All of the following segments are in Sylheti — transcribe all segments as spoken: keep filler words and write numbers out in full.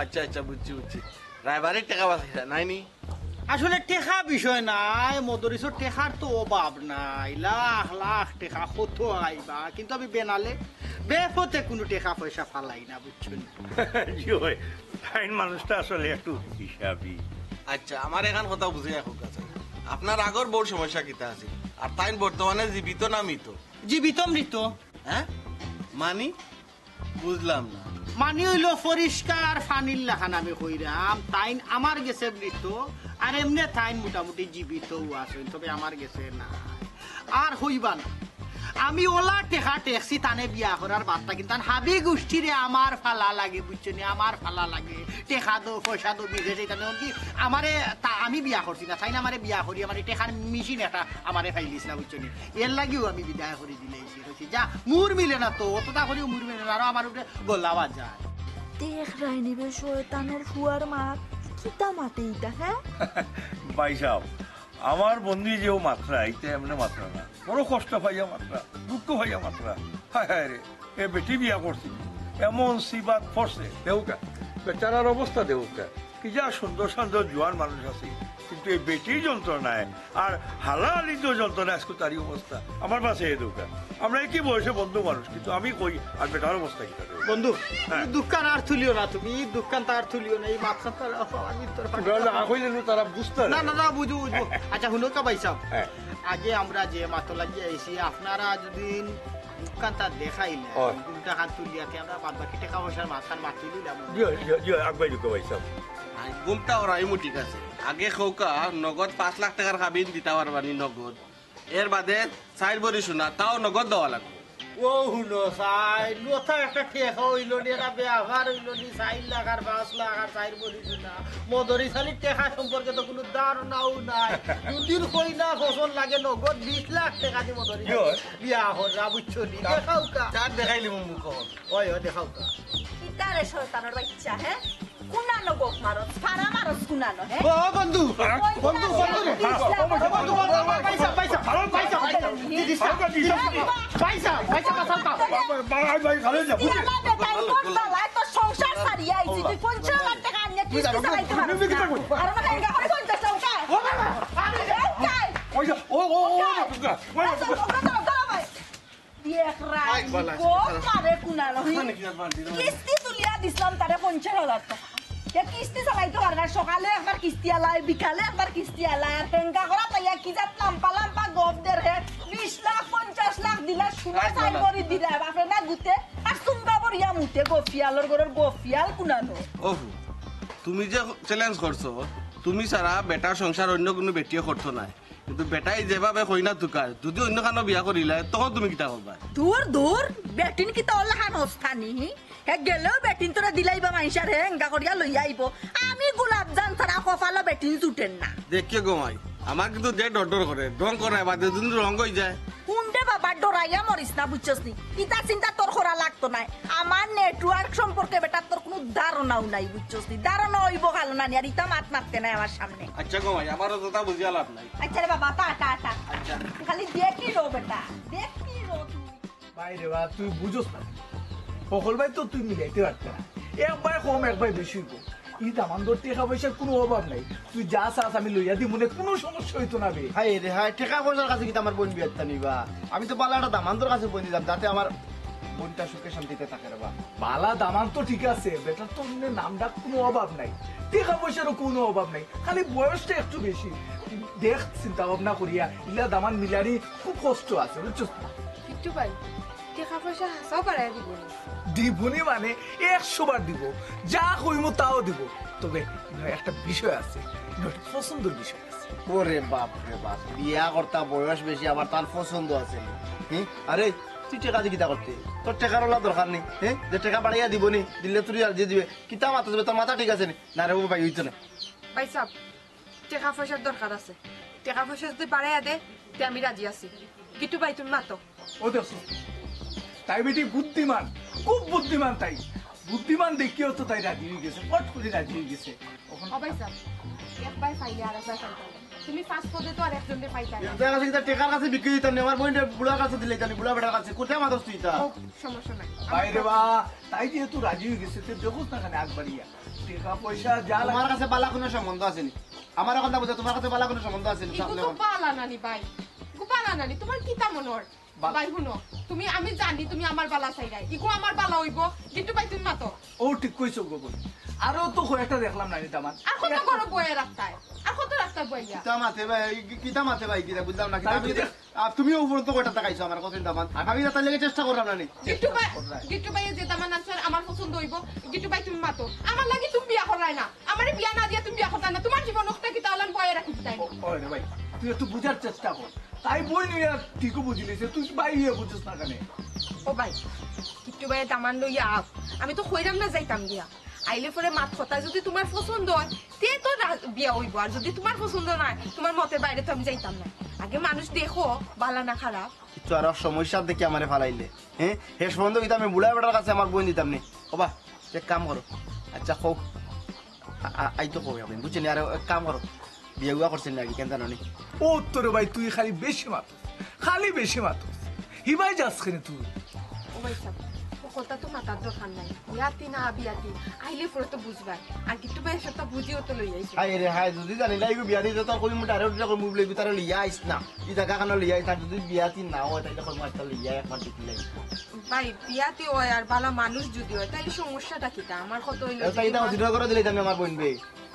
আচ্ছা, আচ্ছা, বুঝছি, বুঝছি। রায়বাড়ির টেকা বাঁচাইতা নায় নি? আসলে টেকা বিষয় নায়, মদরিসর টেকার তো অভাব নাই, লাখ লাখ টেকা কত আইবা, কিন্তু আমি বেনালে বেপথে কুনু টেকা পয়সা ফালাই না, বুঝছো নি? জি অয়, তাইন মানুষটা আসলে একটু হিসাবি। আচ্ছা, আমার এখান কথা বুঝে এখন কাছে, আপনার আগর বউর সমস্যা কিতা আছে? আর তাইন বর্তমানে জীবিত না মৃত? জীবিত মৃত। হ্যাঁ, মানি বুঝলাম না। মানি অইলো পরিষ্কার পানির লাখান আমি কইরাম, তাইন আমার গেছে মৃত, আর এমনে তাইন মোটামুটি জীবিতউ আছইন, তবে আমার গেছে না। আর কইবা না, আমি অলা টেকা টেকছি তানে বিয়া করার বার্তা, কিন্তু তান হাবি গোষ্ঠীরে আমার ফালা লাগে, বুঝছো নি? আমার ফালা লাগে, টেকা দো, পয়সা দো, বিদেশে তানে কি আমারে তা আমি বিয়া করছি না, তাইন আমারে বিয়া করি, আমারে টেকার মেশিন একটা আমারে ফাইলিছ না, বুঝছো নি? এর লাগিউ আমি বিদায় করি দিলে। কইছি, "যা, মুর মিলে না তো, অতটা করিও মুর মিলে না, আরো আমার উপরে গলা বাজায়।" দেখ রাইনি বে শয়তানর ফুয়ার মাত, কিতা মাতে ইতা, হ্যাঁ? ভাইসাব, আমার বন্ধু যেও মাতরা, ইতা এমনে মাতরা না। বড় কষ্ট পাইয়া মাতরা, দুঃখ পাইয়া মাতরা। হায় হায় রে, এ বেটি বিয়া করছি, এমন সিবাত পড়ছে, দেউক্কা, বেচারার অবস্থা দেউক্কা। কি যা সুন্দর সুন্দর জোয়ান মানুষ আছে, কিন্তু এই বেটির যন্ত্রণায় আর হালা আলির যন্ত্রণায় আজকে তারই অবস্থা। আমার পাশে এ দোকান, আমরা একই বয়সে বন্ধু মানুষ, কিন্তু আমি কই আর বেটার অবস্থা কি থাকে? বন্ধু, হ্যাঁ। ই দুঃখখান আর তুলিও না তুমি, ই দুঃখখান তো আর তুলিও না, ই মাতখান তো আর, আমি তোর পাশে না, না, কইলে নু তারা বুঝতে না, না, না, বুঝবো, বুঝবো। আচ্ছা, হুনো কা ভাইসাব, হ্যাঁ। আগে আমরা যে মাতো লাগি আইছি, আপনারা যদি মুখখান তার দেখাইলা, হয়। ঘুমটা খান তুলিয়াতে আমরা বাদ বাকি টেকা পয়সার মাতখান মাতি দিলাম। জি, জি, জি, আগুয়াই ঢুকো ভাইসাব। আর ঘুমটা ওরাই মু ঠিক আছে। আগে কউক্কা, নগদ পাঁচ লাখ টেকার কাবিন দিতা পারবা নি নগদ। এর বাদে চাইর ভরি সোনা, তাও নগদ দেওয়া লাগবো। ও হুনো, চাইর, লতা একটা টেকা অইলো নি, একটা ব্যাপার অইলো নি, চাইর লাখ আর পাঁচ লাখ আর চাইর ভরি সোনা। মদরিছ আলির টেকা সম্পর্কে তো কুনু ধারণাও নাই। দুদিন কইনা পছন্দ লাগে নগদ বিশ লাখ টেকা দি মদরিছ আলি বিয়া কররা, বুঝছো নি? দেখাউক্কা। চাইর দেখাইলি মুখ। ওই, ওই, দেখাউক্কা। ইতারে শয়তানর বাইচ্চা, হ্যাঁ? কুনানো গপ মারস, ফাড়া মারস কুনানো, হ্যাঁ? ও বন্ধু, বন্ধু, বন্ধু রে। বিশ লাখ। ও বন্ধু, বন্ধু, পয়সা, পয়সা, পয়সা, পয়সা, দিদি, পয়সা, পয়সা, পয়সা, পয়সা, পয়সা। ভাই, ভাই, ভালো যা। ইয়ালা বেটাইন করতালাই তো সংসার ছাড়িয়া আইছি, তুই পঞ্চাশ লাখ টেকা আনিয়া কিস্তি চালাইতে পারস না। আর না খাইঙ্গা করে পঞ্চাশ লাখ টেকা। ও বাবা, আরে, এই কাই। ওই যে, ও, ও, ও, ওই যে, ওই যে, ওই যে, ওই যে, ওই যে, ভাই। দেখ রাই, ভাই, ভালো আছে, গপ ভালো আছে। মারে কুনানো, হি? মানে কি আর বান্টি, কিস্তি তুলিয়া দিছলাম তারে পঞ্চাশ হাজার টেকা। এ কিস্তি চালাইতো পারে না, সকালে একবার কিস্তি আলায়, বিকালে একবার কিস্তি আলায়, আর হেঙ্গা করা তাইয়া কি জাত লাম্পা লাম্পা গপ দের হে, বিশ লাখ, পঞ্চাশ লাখ দিলা, সোনা আচ্ছা, চাইর ভালো। ভরি দিলা, বাপরে না গুতে, আর চুঙ্গা ভরিয়া মুতে, গফিয়ালর ঘরর গফিয়াল কুনানো। ওহো, তুমি যে challenge করছো, তুমি ছাড়া বেটার সংসার অন্য কুনু বেটিয়ে করতো নায়। কিন্তু বেটায় যেভাবে কইনা তুকার, যুদি অন্য খানো বিয়া করিলায়, তখন তুমি কিতা করবায়? দূর, দূর, বেটিন কিতা অলাখান অস্তানি? হে গেলেও বেটিন তোরে দিলাইবা মাইনষারে, হেঙ্গা করিয়া লইয়া আইবো। আমি গোলাপজাম ছাড়া কপালো বেটিন জুটের না। দেখিও গো মাই, আমার কিন্তু যে ডর ডর করে, ঢং করে, বাদে যদি রং অইযায়। হুনরে বাবা, ডরাইয়া মরিস না, বুঝছস নি? ইতা চিন্তা তোর করা লাগতো নায়। আমার network সম্পর্কে বেটা তোর কুনু ধারণাও নাই, বুঝছস নি? ধারণা অইবো কালো নানি, আর ইতা মাত মাততে নায় আমার সামনে। আচ্ছা গো মাই, আমারও তো তা বুঝিয়া লাভ নাই। আচ্ছা রে বাবা, টা, টা, টা। আচ্ছা। খালি দেখি রো বেটা, দেখি রো তুই। ভাই রে বা, তুই বুঝোস না। হকল ভাই তো তুই মিলাইতে পারতে না। এক ভাই কম, এক ভাই বেশি অইবো। ই দামান্দর টেকা পয়সার কুনু অভাব নাই। তুই যা চাস আমি লইয়া দিমুনে, কুনু সমস্যা অইতো না বে। হায় রে হায়, টেকা পয়সার কাছে কিতা আমার বইন বিয়াইতা নিবা? আমি তো বালা একটা দামান্দর কাছে বইন দিতাম, যাতে আমার বইনটা সুখে শান্তিতে থাকে রে বা। বালা দামান্দ তো ঠিক আছে, বেটার তো এমনে নাম ডাক কুনু অভাব নাই, টেকা পয়সারও কুনু অভাব নাই, খালি বয়সটা একটু বেশি। দেখ চিন্তা ভাবনা করিয়া, ইলা দামান্দ মিলানি খুব কষ্ট আছে, বুঝছস না? কিট্টু ভাই, টেকা পয়সা হাছাউ বাড়াইয়া দিবো নি? দিবো নি মানে একশো বার দিবো, যা কইমু তাও দিবো। তবে ইনো একটা বিষয় আছে, ইনো একটা পছন্দর বিষয় আছে। ওরে বাপ রে বাপ, বিয়া করতা বয়স বেশি, আবার তার পছন্দ আছে নি? হি? আরে, তুই টেকা দি কিতা করতে? তোর টেকার অলা দরকার নি? হি? যে টেকা বাড়াইয়া দিবো নি, দিলে তুই আর যে দিবে, কিতা মাথা দিবে, তোর মাথা ঠিক আছে নি? না রে বাবা, অইতো না। ভাইসাব, টেকা পয়সার দরকার আছে। টেকা পয়সা যুদি বাড়াইয়া দে, তে আমি রাজি আছি। কিট্টু ভাই, তুমি মাতো। ও দেখো, তাই বেটি বুদ্ধিমান, খুব বুদ্ধিমান তাই। বুদ্ধিমান দেখিয়াউ তো তাই রাজি অইগেছে, ফট করি রাজি অইগেছে। অখন ও ভাইসাব, এক ভাই পাইলে আর এক ভাই পাইতাম। তুমি পাঁচ পদে তো আর একজনরে পাইতায় না। এর জাগা আছে কিতা টেকার কাছে বিক্রি দিতাম নি, আমার বইনরে বুড়ার কাছে দিলাইতাম নি, বুড়া বেটার কাছে। কোথায় মাতস তুই ইতা? ও, সমস্যা নাই। ভাই রে বা, তাই যেহেতু রাজি অইগেছে, তে দেখোস না কেনে আগ বাড়িয়া। টেকা পয়সা যা লাগে। তোমার কাছে বালা কুনু সম্বন্ধ আছে নি? আমার অখন তা বুঝা, তোমার কাছে বালা কুনু সম্বন্ধ আছে নি? ইগু তো বালা নানি ভাই, ইগু বালা নানি। তোমার কিতা মনে অর? বালা। ভাই হুনো, তুমি, আমি জানি তুমি আমার বালা চাইরায়, ইগু আমার বালা অইবো। গিট্টু ভাই, তুমি মাতো। ও ঠিক কইছো গো বইন। আরো তো কয়েকটা দেখলাম নানি দামান। আর কত করো বইয়া রাখতায়? আর কত রাখতায় বইয়া? কিতা মাতে ভাই, কি-, কিতা মাতে ভাই, কিতা বুঝলাম না। কিতা তাই আমি বুঝে- আর তুমিও উপরন্ত কয়টা টাকা আইছো আমার কথা দামান। আমি তো তার লাগি চেষ্টা করলাম নানি। গিট্টু ভাই, গিট্টু ভাই যে দামান আনছে আমার পছন্দ অইবো। গিট্টু ভাই, তুমি মাতো। আমার লাগি তুমি বিয়া কররায় না। আমারে বিয়া না দিয়া তুমি বিয়া করতায় না। তোমার জীবন ওটা কিতা অলান বইয়া রাখি দিতায় না। ও, ওরে ভাই, তুই একটু বুঝার চেষ্টা কর। তাই বইন অইয়া ঠিকও বুঝিলিছে, তুই ভাই অইয়া বুঝছ না কেনে? ও ভাই, গিট্টু ভাই দামান লইয়া আও। আমি তো কইরাম না যাইতাম গিয়া। আইলে পরে মাত কথা যদি তোমার পছন্দ অয়, তে তো রা-, বিয়া অইবো। আর যদি তোমার পছন্দ নায়, তোমার মতের বাইরে তো আমি যাইতাম না। আগে মানুষ দেখো, বালা না খারাপ। কিচ্ছু আর সমস্যা দেখি আমারে ফালাইলে। হ্যাঁ, শেষ পর্যন্ত কিন্তু আমি বুড়া বেটার কাছে আমার বইন দিতাম নি। ও বা, এক কাম করো। আচ্ছা, কও। আ-, আ-, আই তো কও এখন, বুঝছো নি? আর এক কাম করো। বিয়া উয়া করছেন না আগে, কেন জানো নি? ও তোর ভাই, তুই খালি বেশি মাতস, খালি বেশি মাতস। হিবাই যাস কেনে তুই? ও ভাই সাহেব, ও কথা তো মাতার দরকার নাই। বিয়াতি না বিয়াতি, আইলে পরে তো বুঝবায়। আর গিট্টু ভাই সব তো বুঝিও তো লই আইছে। হায় রে হায়, যদি জানি না, এগু বিয়াতি তো কই মুটা রে, উঠে কই মুবলে গুতারে লইয়া আইস না। ই জায়গা কানো লইয়া আইস না, যদি বিয়াতি না অয়, তাইলে কই মাস্টার লইয়া একবার দেখি লাই। ভাই, বিয়াতি অয় আর বালা মানুষ যদি অয়, তাইলে সমস্যাটা কিতা? আমার কথা অইলো যে তাই এটা অস্বীকার করে দিলে আমি আমার বইন বে।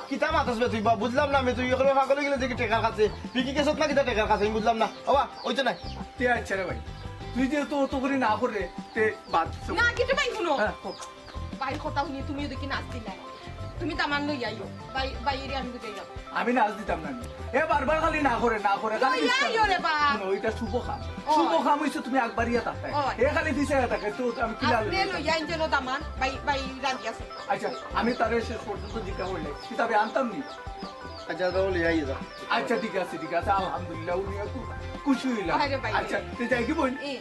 কিতা মাতস বে তুই বা? বুঝলাম না আমি, তুই এখন পাগল অই গেলে দেখি টেকার কাছে। তুই কি গেছত না কিতা টেকার কাছে? আমি বুঝলাম না। ও বা, ওই তো নাই। তে আচ্ছা রে ভাই, তুই যে তো, তো করি না করে, তে বাদ। না, গিট্টু ভাই, হুনো। হ্যাঁ, কও। ভাই কথা হুনি তুমিও দেখি নাচ দিলায়। তুমি দামান লই আইও। ভাই, ভাই, এরে আমি বুঝাইলাম। আমি নাচ দিতাম না। এ বারবার খালি না করে, না করে, খালি লই আইও রে বা। হুনো, ওইটা শুভ কাম। ও। শুভ কাম অইছে তুমি আগবাড়িয়া থাকতায়। ও। এ খালি পিছাইয়া থাকে, তো আমি কিলা আপনি লইয়া লই আইন যেন দামান, ভাই, ভাই, রাজি আছে। আচ্ছা, আমি তারে শেষ পর্যন্ত জিজ্ঞাসা করলে, কিতাবে আনতাম নি? আচ্ছা, তাহলে এই যাও। আচ্ছা, ঠিক আছে, ঠিক আছে, আলহামদুলিল্লাহ, উনি একটু খুশি অইলাম। আরে ভাই। আচ্ছা, তুই যাই কি বইন? এ।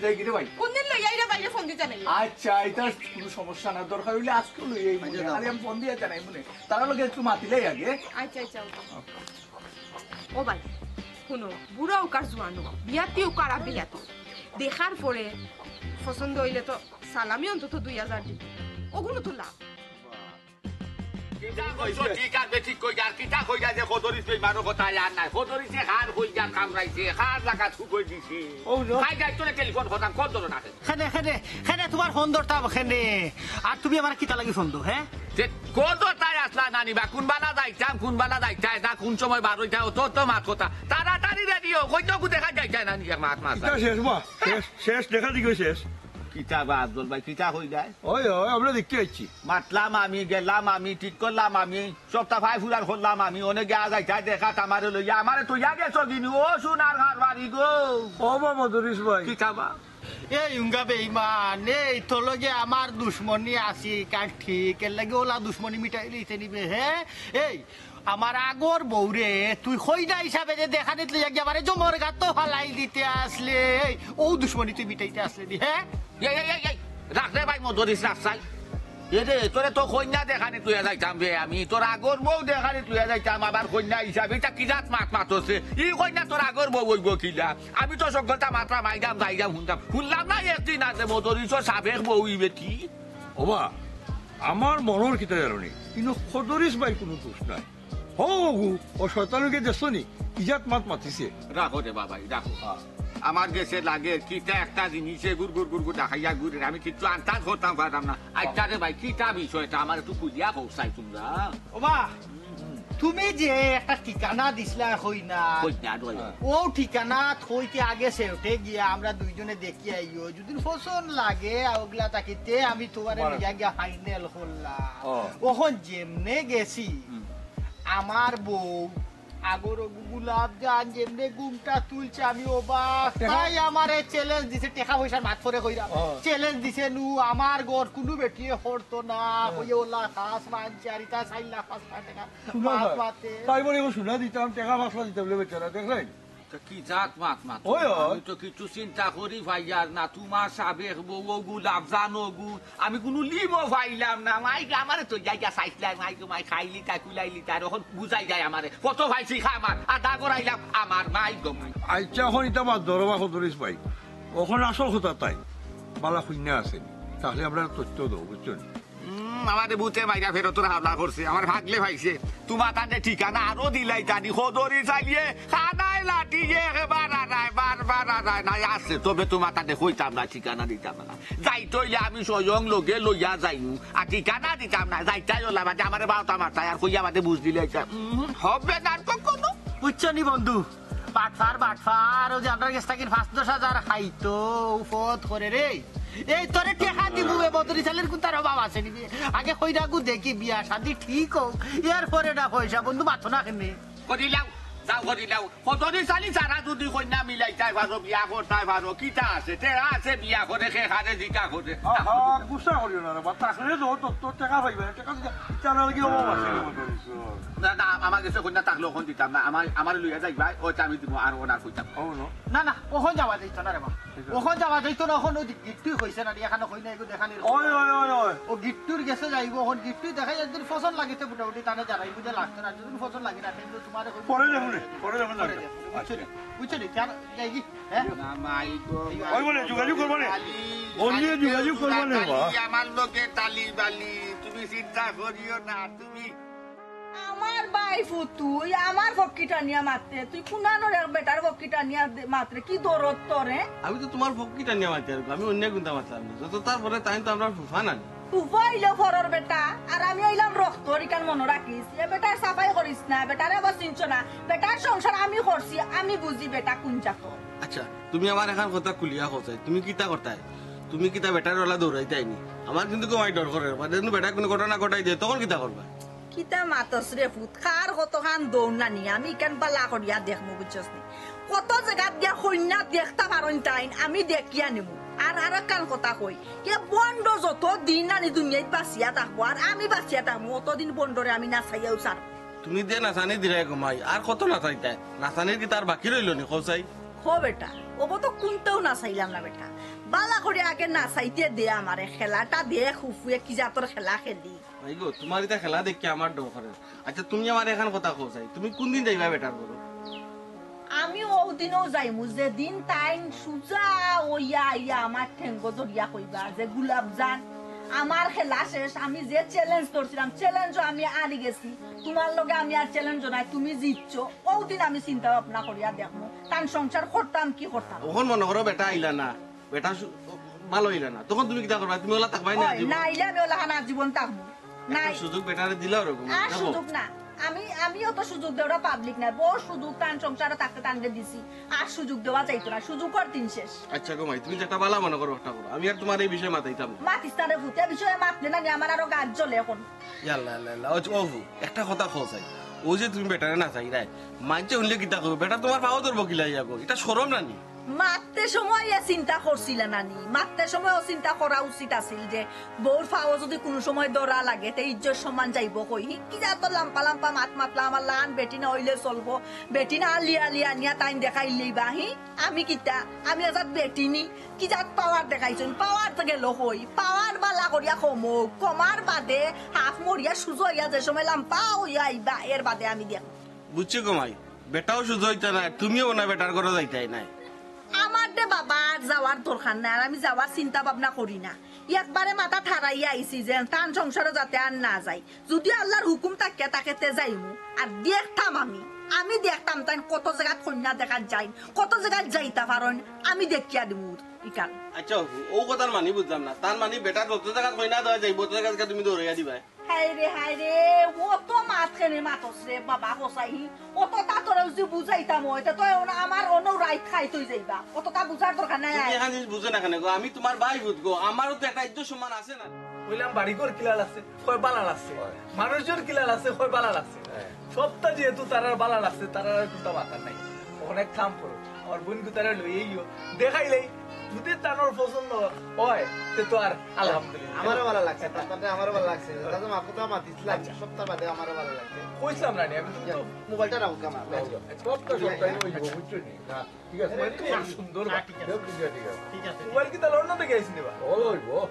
যাই কি রে ভাই? কোনদিন লই আইরা বাইরে ফোন দি জানাই। আচ্ছা, এটা কোনো সমস্যা না, দরকার অইলে আজকে লই আই মনে। আচ্ছা, দাও। আরে আমি ফোন দিয়া জানাই মনে। তারা লগে একটু মাতিলাই আগে। আচ্ছা, আচ্ছা, ওকে। ও ভাই, হুনো, বুড়া অউক আর জোয়ান অউক, বিয়াতি অউক আর বিয়াতি, দেখার পরে পছন্দ অইলে তো সালামি অন্তত দুই হাজার দিবো, ওগুলো তো লাভ। কিতা কইছো? ঠিক আছে, ঠিক কইছো। আর কিতা কইরা যে খদরিস বেইমানর কথা আর নাই। খদরিসে কার কইজা কামড়াইছে, কার জাগাত ফুকই দিছে। ও, no। খাই যাইতো না টেলিফোন করতাম, কত ধরো না। কেনে, কেনে, কেনে তোমার ফোন ধরতাম কেনে? আর তুমি আমার কিতা লাগি ফোন দো, হ্যাঁ? যে কত তাই আসলা নানি বা, কোন বালা যাইতাম, কোন বালা যাইতাম, না কোন সময় বার অইতাম, অত অত মাত কথা। তাড়াতাড়ি রেডি অও, কইতো কু দেখা যাইতাম নানি, এক মাত মাত। কিতা শেষ বা? শেষ, শেষ, দেখা দিকে শেষ। কিতা বা আফজল ভাই, কিতা কইলায়? ওই, ওই, আমরা দেখতে আইছি। মাতলাম আমি, গেলাম আমি, ঠিক করলাম আমি, সবটা ফাই ফুরার করলাম আমি, অনেক গিয়া যাইতায় দেখাত আমারে লইয়া, আমারে তো ইয়া গেছো গিনি, ও সোনার কারবারি গো। ও বা মদরিস ভাই। কিতা বা? এই উঙ্গা বেইমান, এই তোর লগে আমার দুশমনি আছে, কার ঠিক, এর লাগি ওলা দুশমনি মিটাই লইতে নিবে, হ্যাঁ? এই, আমার আগর বউরে তুই কইনা হিসাবে যে দেখানিত লইয়া গিয়া আমারে জমর গাতো ফালাই দিতে আসলে, এই, ও দুশমনি তুই মিটাইতে আসলে নি, হ্যাঁ? এই, এই, এই, এই, রাখ রে ভাই, মদরিস রাখ চাই। এ রে, তোরে তো কইনা দেখানিত লইয়া যাইতাম বে আমি, তোর আগর বউ দেখানিত লইয়া যাইতাম, আবার কইনা হিসাবে, ইটা কি জাত মাত মাতছে? ই কইনা তোর আগর বউ অইবো কিলা? আমি তো সকলটা মাতরাম, আইরাম, যাইরাম, হুনতাম। হুনলাম না একদিন আছে মদরিসর সাবেক বউ ই বেটি। ওবা, আমার মনর কিতা জানো নি? কিন্তু খদরিস ভাই কোনো দোষ নাই। হো, হো, ও শয়তানকে দেখছো নি? কি জাত মাত মাতিছে। রাখো রে বাবা, রাখো। হ্যাঁ। আমার গেছে লাগে, কিতা একটা জিনিসে গুড় গুড় গুড় গুড় দেখাইয়া ঘুরে, আমি কিচ্ছু আন্দাজ করতাম পারতাম না। আচ্ছা রে ভাই, কিতা বিষয়টা আমার একটু খুলিয়া কও চাই তোমরা। ওবা, তুমি যে একটা ঠিকানা দিছলা কইনা, কইনা, কইনা। ও ঠিকানা থইতে আগে সেউটে গিয়া আমরা দুইজনে দেখি আইও, যদি পছন্দ লাগে, ওগুলা থাকিতে আমি তোমারে বাহ। লইয়া গিয়া ফাইনাল করলাম। ও। অখন যেমনে গেছি, হুম। আমার বউ, আগর অগু গোলাপ জান যেমনে ঘুমটা তুলছে, আমি অবাক। টেকা? তাই আমারে চ্যালেঞ্জ দিছে, টেকা পয়সার মাত পরে কইরা। ও। চ্যালেঞ্জ দিছে নু, আমার ঘর কুনু বেটিয়ে হরতো না, ও। কইয়ে ওলা খাস মানছে, আর ইতা চাইর লাখ পাঁচ লাখ টেকা। শুনো মাত ভাই, মাতে। তাই বলে এগু শুনা দিতাম, টেকা পাঁচ লাখ দিতাম বলে বেচারা, দেখলেন? তা কি জাত মাত মাত? ওই, ওই। আমি তো কিছু চিন্তা করি ভাই আর না, তোমার সাবেক বউ অগু, লাভজান অগু, আমি কুনু লিমও পাইলাম না। মাই গো, আমারে তো যাই গা চাইছিলাম, মাই গো, মাই খাইলি তা, কুলাইলি তা, আর অখন বুঝাই যায় আমারে। কত পাইছি খা আমার, আধা করাইলাম আমার, মাই গো, মাই। আচ্ছা, অখন ইতা বাদ ধরো বা খদরিস ভাই, অখন আসল কথা তাই, বালা কইনা আছে নি? তাহলে আমরা তথ্য দেবো, বুঝছো নি? উম, আমারে ভূতে মাইরা ফেরতর হামলা করছে, আমার ভাগলে পাইছে। তুমার তানে ঠিকানা আরো দিলাইতানি, খদরি চালিয়ে, খানায় লাঠি যে একেবার আড়ায়, বারবার আড়ায়, নাই আছে। তবে তুমার তানে কইতাম না, ঠিকানা দিতাম না। যাইতে অইলে আমি স্বয়ং লগে লইয়া যাইমু, আর ঠিকানা দিতাম না। যাইতাই অলা বাদে আমারে বারোটা মারতায়, আর কইয়া বাদে বুঝ দিলে এটা, উম, হবে না কখনো। বুঝছো নি বন্ধু? বাটফার, বাটফার, অউ যে আমরার গেছ থাকি পাঁচ দশ হাজার খাইতো, উফত করে রে। এই তোরে টেকা দিমু, এ বদরি চালের কুন্তার অভাব আছে নি? আগে কইরাগু দেখি বিয়া শাদি ঠিক অউক, এরপরে না পয়সা, বন্ধু মাতো না কেনে? করিলাও, যাও করিলাও। কতদিন চালি যারা যদি কইনা মিলাইতায় পারো, বিয়া করতায় পারো, কিতা আছে? টেকা আছে, বিয়া করে, খে খারে জিকা করে। আহা, গুসা করিও না রে বা, তাকলে তো তোর, তোর টেকা পাইবে না, টেকা দিতে, টেকা লাগি অভাব আছে রে বা, তোর। না, না, আমার গেছে কইনা থাকলে অখন দিতাম না, আমার, আমারে লইয়া যাইবায়, অইতে আমি দিমু, আর অখন আর কইতাম না। ও, no। না, না, অখন যাওয়া যাইতো না রে বা। ঠিক আছে। অখন যাওয়া যাইতো না, অখন অউ গিট্টুই কইছে না, এখানো কইনা এগু দেখানির। ওই, ওই, ওই, ওই। অউ গিট্টুর গেছে যাইবো, অখন গিট্টুই দেখাই, যদি পছন্দ লাগে তে মোটামুটি তানে জানাইবো যে লাগতো না, যদি পছন্দ লাগে না, কিন্তু তুমারে কইবো। পরে দেখুন, পরে দেখুন, পরে লাগবে। দেখুন, বুঝছো নি? বুঝছো নি? কেন যাই কি? হ্যাঁ? না, মাই গো, ওই বলে যোগাযোগ করবো নে। খালি, বললে খালি যোগাযোগ করবো নে, খালি বা। আমার লগে তালি বালি, তুমি চিন্তা করিও না, তুমি আমার ভাইফুত তুই, আমার ফক্কি টানিয়া মাতরে, তুই কুনানোর এক বেটার ফক্কি টানিয়া দে-, মাতরে, কি দরদ তোর, এ? আমি তো তুমার ফক্কি টানিয়া মাতি আর আমি অন্য কুন্তা মাতলাম না। যত তার পরে তাইন তো আমরার ফুফা নানি। ফুফা অইলো পরর বেটা, আর আমি অইলাম রক্তর, ইখান মনো রাখিস। এ বেটার সাফাই করিস না, বেটারে আবার চিনছ না। বেটার সংসার আমি করছি, আমি বুঝি বেটা কুন জাতর। আচ্ছা, তুমি আমার এখান কথা খুলিয়া কও চাই, তুমি কিতা করতায়? তুমি কিতা বেটার অলা দৌড়াইতায় নি? আমার কিন্তু কমাই ডর করে, বাদে কিন্তু বেটায় কুনু ঘটনা ঘটাই দেয়, তখন কিতা করবায়? কিতা মাতস রে ফুত, কার কতখান দৌড় নানি, আমি ইখান বালা করিয়া দেখমু, বুঝছস নি? কত জাগাত গিয়া কইনা দেখতা পারইন তাইন, আমি দেখিয়া নিমু। আর আরেকখান কথা কই, এ বন্ড যত দিন নানি দুনিয়াত বাঁচিয়া থাকবো, আর আমি বাঁচিয়া থাকমু, অতদিন বন্ডরে আমি নাচাইয়াউ ছাড়মু। তুমি যে নাচানি দিরায় গো মাই, আর কত নাচাইতায়? নাচানির কিতা আর বাকি রইলো নি, কও চাই? হো বেটা, অগু তো কুন্তাউ নাচাইলাম না বেটা। বালা করি আগে নাচাইতে দে আমারে, খেলাটা দেখ ফুফুয়ে কি জাতর খেলা খেলি। মাই গো, তুমার ইতা খেলা দেখিয়া আমার ডর করে। আচ্ছা, তুমি আমারে এখান কথা কও চাই, তুমি কুনদিন যাইবায় বেটার ঘরো? আমি অউ দিনউ যাইমু, যেদিন তাইন সুজা অইয়া আইয়া আমার ঠেঙ্গো ধরিয়া কইবা যে, "গোলাপজান, আমার খেলা শেষ, আমি যে challenge ধরছিলাম, challenge-ও আমি হারি গেছি, তুমার লগে আমি আর challenge-ও নাই, তুমি জিতছো।" অউ দিন আমি চিন্তা ভাবনা করিয়া দেখমু, তান সংসার করতাম কি করতাম। অখন মনো করো বেটা আইলা না, বেটা সু-, ভালা অইলা না, তখন তুমি কিতা করবায়? তুমি অলা থাকবায় না ওই, জীবন? না আইলে আমি অলাখান আজীবন থাকমু। একটা নাই। সুযোগ বেটারে দিলাও রে, ঘুমাই আর যাবো। সুযোগ না। আমি, আমি অত সুযোগ দেওরা public না। বউত সুযোগ তান সংসারো থাকতে তানরে দিছি। আর সুযোগ দেওয়া যাইতো না। সুযোগ অর দিন শেষ। আচ্ছা গো মাই, তুমি যেটা বালা মনো করো, ওটা করো। আমি আর তুমার এই বিষয়ে মাতাইতাম না। মাতিস না রে ফুত, এ বিষয়ে মাতলে না নি, আমার আরো গাত জ্বলে অখন। ইয়াল্লা, ইয়াল্লা, ইয়াল্লা। ও, ও ফু, একটা কথা কও চাই। অউ যে তুমি বেটারে নাচাইরায়, মাইনষে হুনলে কিতা কইবো? বেটা তুমার পাও ধরবো কিলা ইয়া গো? ইটা শরম না নি? মাততে সময় এ চিন্তা করছিলা না নি? মাততে সময় অউ চিন্তা করা উচিত আছিল যে বউর পাও যদি কুনু সময় ধরা লাগে, তে ইজ্জত সম্মান যাইবো কই? হি কি জাতর লাম্পা লাম্পা মাত মাতলা, আমার লাখান বেটি না অইলে চলবো, বেটি না আলি আলি আনিয়া তাইন দেখাইলেই বা, হি? আমি কিতা? আমি আজাদ বেটি নি? কি জাত power দেখাইছইন? Power তো গেলো কই? Power বালা করিয়া কমউক, কমার বাদে হাফ মরিয়া সুজা অইয়া যে সময় লাম্পা অইয়া আইবা, এর বাদে আমি দেখমু। বুঝছি গো মাই, বেটাও সুজা অইতা নায়, তুমিও মনে অয় বেটার ঘরো যাইতায় নায়। আমার দে বাবা, আর যাওয়ার দরকার নাই, আর আমি যাওয়ার চিন্তা ভাবনা করি না। একবারে মাথা ঠারাইয়া আইছি যে তান সংসারো যাতে আর না যাই। যুদি আল্লার হুকুম থাকিয়া থাকে তে যাইমু। আর দেখতাম আমি, আমি দেখতাম তাইন কত জাগাত কইন্যা দেখাত যাইন, কত জাগাত যাইতা পারইন, আমি দেখিয়া দিমু ইখান। আচ্ছা, অউ কথার মানি বুঝলাম না। তার মানি বেটার যত জাগাত কইন্যা দেওয়া যাইবো, অত জাগাত তুমি দৌড়াইয়া দিবায়। হায় রে, হায় রে, অত মাত কেনে মাতস রে বাবা, কছাই। অততা তোরে যুদি বুঝাইতাম অয়, তে তো অনো আমার অনো রাইত খাইত অই যাইবা। অততা বুঝার দরকার নাই। তুমি এখান জিনিস বুঝো না কেনে গো? আমি তুমার ভাইফুত গো, আমারও তো একটা ইজ্জত সম্মান আছে না? কইলাম, "বাড়িঘর কিলা লাগছে?" কয়, "বালা লাগছে।" হয়। "মানুষজন কিলা লাগছে?" কয়, "বালা লাগছে।" হ্যাঁ। সবটা যেহেতু তারার বালা লাগছে, তারার আর কুন্তা মাতার নাই। অখন এক কাম করো, আমার বইন গুতারে লইয়া আইও, দেখাইলেই যুদি তানর পছন্দ অয়, তে তো আর আলহামদুলিল্লাহ। আমারও বালা লাগছে, তানরে আমারও বালা লাগছে। দাদা, মাফ কথা মাতিছিলাম, আচ্ছা। সপ্তাহ বাদে আমারও বালা লাগছে। কইছিলাম না নি, আমি তো, ইয়া, তো মোবাইলটা রাখো, কামা। আচ্ছা, সপ্তাহ, সপ্তাহ অইবো, বুঝছো নি? হ্যাঁ। ঠিক আছে, মোবাইল খুব সুন্দর। হ্যাঁ, ঠিক আছে। ঠিক আছে, ঠিক আছে। ঠিক আছে। মোবাইল কিতা লন্ডন থাকি আইছে নি বা? ভালা অইবো।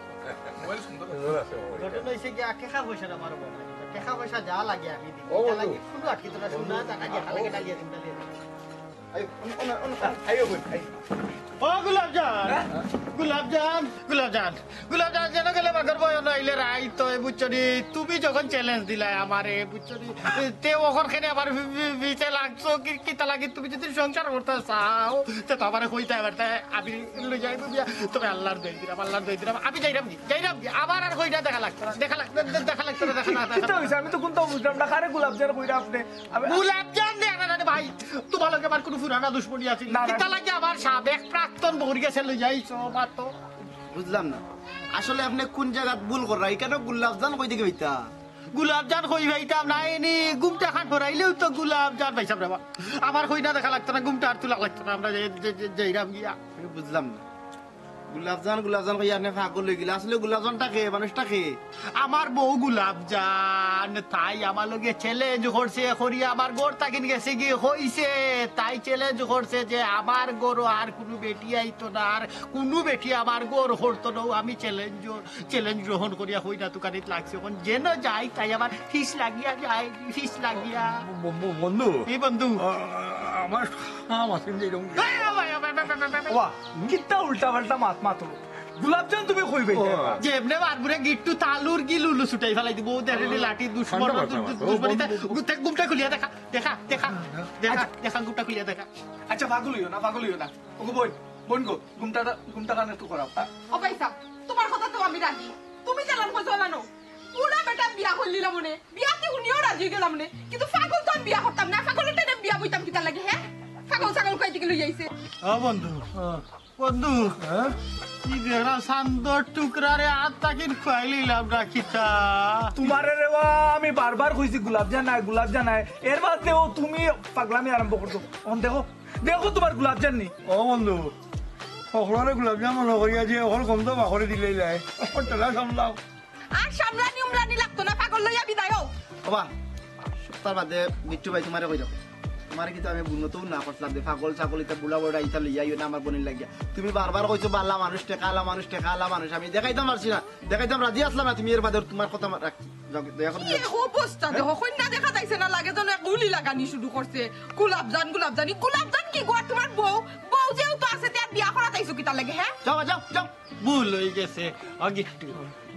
মোবাইল সুন্দর। সুন্দর আছে মোবাইল। ঘটনা অইছে কি, টেকা পয়সার আমার অভাব নাই। টেকা পয়সা যা লাগে আমি দিমু। ও, এটা লাগে বন্ধু। কুনু আটকিত না, সোনা, টাকা দিয়া, হাতে কেটা দিয়া দিমু, দিয়া দিমু। আইও, অনো, অনো, অনো। আইও, বইন, আইও। ও গোলাপজান। হ্যাঁ? গোলাপজান, গোলাপজান, গোলাপজান, যেন গেলে বাঘর ভয় নাইলে রাইত অয়, বুঝছো নি? তুমি যখন চ্যালেঞ্জ দিলায় আমারে, বুঝছো নি? তে অখন কেনে আমার পি-, পি-, পিছে লাগছো, কি, কিতা লাগি? তুমি যদি সংসার করতায় চাও, তে তো আমারে কইতায় পারতায়, আমি লই যাইমু বিয়া। তবে আল্লার দোয়াই দিরাম, আল্লার দোয়াই দিরাম, আমি যাইরাম কি, যাইরাম কি? আমার আর কইনা দেখা লাগতো না, দেখা লাগ-, দে-, দে-, দেখা লাগতো না, দেখা লাগতো না। কিতা অইছে? আমি তো কুন্তাও বুঝলাম না। কারে গোলাপজান কইরা আপনে? আমি গোলাপজান দে না, না, ভাই, তুমার লগে আমার কুনু পুরানা দুশমনি আছিল না। না, না। কিতা লাগি আমার সাবেক প্রাক্তন বউর গেছে লই যাইছো, মাতো। বুঝলাম না, আসলে আপনে কুন জাগাত ভুল কররা? ইখানো গোলাপজান কই থাকি পাইতা? গোলাপজান কই পাইতাম না, এনি ঘুমটা খান ফরাইলেও তো গোলাপজান পাইতাম রে বা। আমার কইনা দেখা লাগতো না, ঘুমটা আর তুলা লাগতো না, আমরা যে, যে, যে, যাইরাম গিয়া। আমি বুঝলাম না, গোলাপজান, গোলাপজান কইয়া আপনে পাগল অইগেলা। আসলে গোলাপজানটা কে, মানুষটা কে? আমার বউ গোলাপজান, তাই আমার লগে চ্যালেঞ্জ করছে, করিয়া আমার ঘর থাকি গেছে গি কইছে, তাই চ্যালেঞ্জ করছে যে আমার ঘরো আর কুনু বেটি আইতো না, আর কুনু বেটি আমার ঘর করতো না। আমি চ্যালেঞ্জ, চ্যালেঞ্জ গ্রহণ করিয়া কইনা তুকানিত লাগছি। অখন যেন যাই, তাই আমার ফিস লাগিয়া যায়, ফিস লাগিয়া। ব-, ব-, বন্ধু। এই বন্ধু। আ-, আমার কাম আছে, যাইরাম। এই, ও ভাই, ও ভাই, ভাই। ওয়া, কিতা উল্টা পাল্টা মাত মাতো। গোলাপজান তুমি কই পাইতায়? ও। যেমনে মারমুরে গিট্টু তালুর গিলু উলু ছুটাই ফালাই দিমু। ও দেখে নি লাঠি দুশমন, ঠান্ডা মাথা মাতো। ও দুশমনিতে বন্ধু। ঘুমটা খুলিয়া দেখা, দেখা, দেখা, দেখা, আচ্ছা। দেখা, ঘুমটা খুলিয়া দেখা। আচ্ছা, পাগল অইও না, পাগল অইও না। ওগো বইন, বইন গো, ঘুমটা, ঘুমটা কানে তো করাও। ও ভাইসাব, তুমার কথা তো আমি রাজি। তুমি যেলান কইছো অলান। বুড়া বেটা বিয়া করলিলাম মনে, বিয়াতে হুনিয়াও রাজি অইগেলাম মনে, কিন্তু পাগল তো আমি বিয়া করতাম না, পাগলর টাইনে বিয়া বইতাম কিতার লাগি, হে? পাগল ছাগল কই থাকি লই আইছে? ও বন্ধু, বন্ধু, হ্যাঁ? ই বেটা চান্দর টুকরারে আত থাকি খুয়াইলিলাম না কিতা? তুমারে রে বা আমি বারবার কইছি গোলাপজান নায়, গোলাপজান নায়, এর বাদেও তুমি পাগলামি আরম্ভ করছো। অন দেখো, দেখো তুমার গোলাপজান নি। ও বন্ধু, হকলরে গোলাপজান মনো করিয়া যে হকল গন্ধ বাকরে দিলেই লাই। ও ঠেলা সামলাও। আর সামলানি উমলানি লাগতো না, পাগল লইয়া বিদায় হও। ওবা, সপ্তাহ বাদে বিট্টু ভাই তুমারে কইরাম। তুমারে কিন্তু আমি বুনতো না করছিলাম যে পাগল ছাগল ইতা বুড়া বুড়া ইতা লইয়া আইও না আমার বইনর লাগিয়া। তুমি বারবার কইছো বালা মানুষ, টেকাআলা মানুষ, টেকাআলা মানুষ। আমি দেখাইতাম পারছি না, দেখাইতাম রাজি আছলাম না। তুমি এর বাদে তুমার কথা মা-, রাখ-, যাও, দয়া করে কি যাও। এক অবস্থা দেখো, কইন্যা দেখা যাইছে না, লাগে যেন এক গুলি লাগানি শুরু করছে। গোলাপজান, গোলাপজানি, গোলাপজান কি গো? আর তুমার বউ, বউ যেহেতু আছে, তে আর বিয়া করাত আইছো কিতার লাগি, হে? যাও, যাও, যাও। ভুল অইগেছে, ও গিট্টু,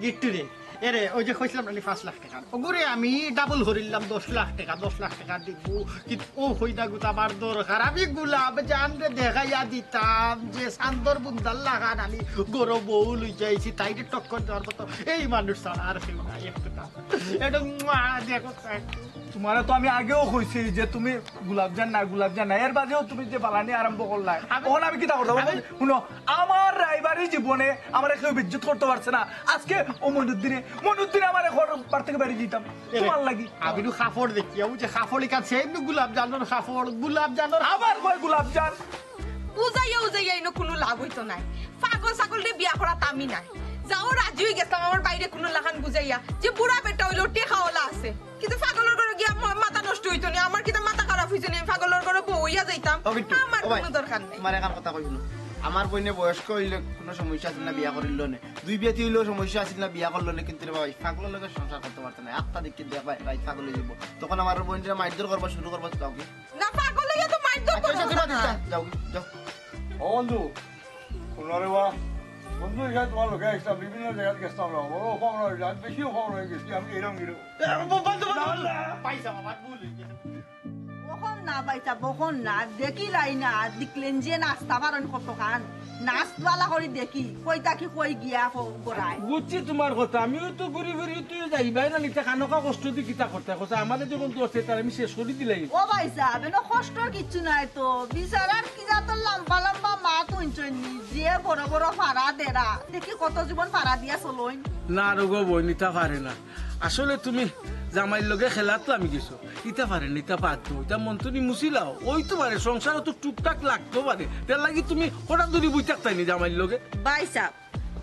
গিট্টু রে। এরে, ওই যে কইছিলাম না নি পাঁচ লাখ টেকা, ওগুরে আমি ডাবল করিলাম, দশ লাখ টেকা, দশ লাখ টেকা দিমু। কিন্তু ও কইন্যা গুতা আমার দরকার, আমি গোলাপজানরে দেখাইয়া দিতাম যে চান্দর বুন্দার লাখান আমি ঘরো বউ লইয়া আইছি, তাইরে টক্কর দেওয়ার মতো এই মানুষ ছাড়া আর কেউ নাই। একটা এটা মুয়া দেখো। তুমারে তো আমি আগেও কইছি যে তুমি গোলাপজান না, গোলাপজান না, এর বাদেও তুমি যে বালানি আরম্ভ করলায়। আমি অখন আমি কিতা করতাম? আমি হুনো, আমার রায়বাড়ি জীবনে আমারে কেউ বেইজ্জত করতো পারছে না। আজকে ও মইনুদ্দিনে, মইনুদ্দিনে আমারে ঘর বার থাকি বাড়ি দিতাম। এরে, তুমার লাগি। আমি নু কাপড় দেখিয়া, ওই যে কাপড় ইখান, সেই নু গোলাপজানর কাপড়, গোলাপজানর আবার কয় গোলাপজান। উজাইয়া উজাইয়া ইনো কুনু লাভ অইতো নায়। পাগল ছাগলরে বিয়া করাত আমি নায়। যাও রাজি অইগেছলাম আমার ভাইরে কুনু লাখান বুঝাইয়া, যে বুড়া বেটা অইলো টেকাআলা আছে। কিন্তু পাগলর ঘরো গিয়া মা-, মাথা নষ্ট অইতো নি, আমার কিতা মাথা খারাপ অইছে নি, আমি পাগলর ঘরো বউ অইয়া যাইতাম। ও বিট্টু, আমার ও ভাই, কুনু দরকার নাই। তুমারে এখান কথা কইবো না। আমার বইনে বয়স্ক অইলে কুনু সমস্যা আছিল না, বিয়া করিল নে। দুই বিয়াতি অইলেও সমস্যা আছিল না, বিয়া করল নে। কিন্তু রে ভাই, পাগলর লগে সংসার করতে পারতো না। একটা দিক কিন্তু ভাই, ভাই পাগল অই যাইবো। তখন আমার বইনরে মারধর করবা শুরু করবা, যাও কি? না, পাগল অইয়া তো মারধর আচ্ছা, আচ্ছা, করবো তুই না। বাদ দে, যাও, যাও। ও বন্ধু, হুনো রে বা, বন্ধু, ইখান তুমার লগে আইছলাম, বিভিন্ন জাগাত গেছলাম রে, বড় অপমান অইল, আজ বেশি অপমান অই গেছি, আমি এরম গিরো। এ, ব-, বন্ধু, বন্ধু, না, বন্ধু। না। পাইছা, আমার ভুল অই গেছে। অখন না পাইছা, অখন না, দেখিলাই না, দেখলেন যে নাস্তা পারইন কতখান, নাচ বালা করি দেখি, কই থাকি কই গিয়া ক-, গড়ায়। বুঝছি তুমার কথা, আমিও তো ঘুরি ঘুরি তুই যাইবায় না, নিতে খানোকা কষ্ট দি কিতা করতে, কথা আমারে যখন দোষ তার আমি শেষ করি দিলাই। ও ভাইসাব, এনো কষ্টর কিচ্ছু নাই তো, বিচারার কি জাতর লম্বা লম্বা মাত হুনছইন নি, যে বড় বড় ফাড়া দেরা, দেখি কত জীবন ফাড়া দিয়া চলইন। না রোগো বইন, ইতা পারে না। আসলে তুমি জামাইর লগে খেলাত লামি গেছো, ইতা পারে না, ইতা বাদ দেও, ইতা মন থনে মুছিলাও। ওই তো পারে, সংসারো তো টুকটাক লাগতো পারে, তার লাগি তুমি হঠাৎ ধরি বই থাকতায় নি জামাইর লগে। ভাইসাব,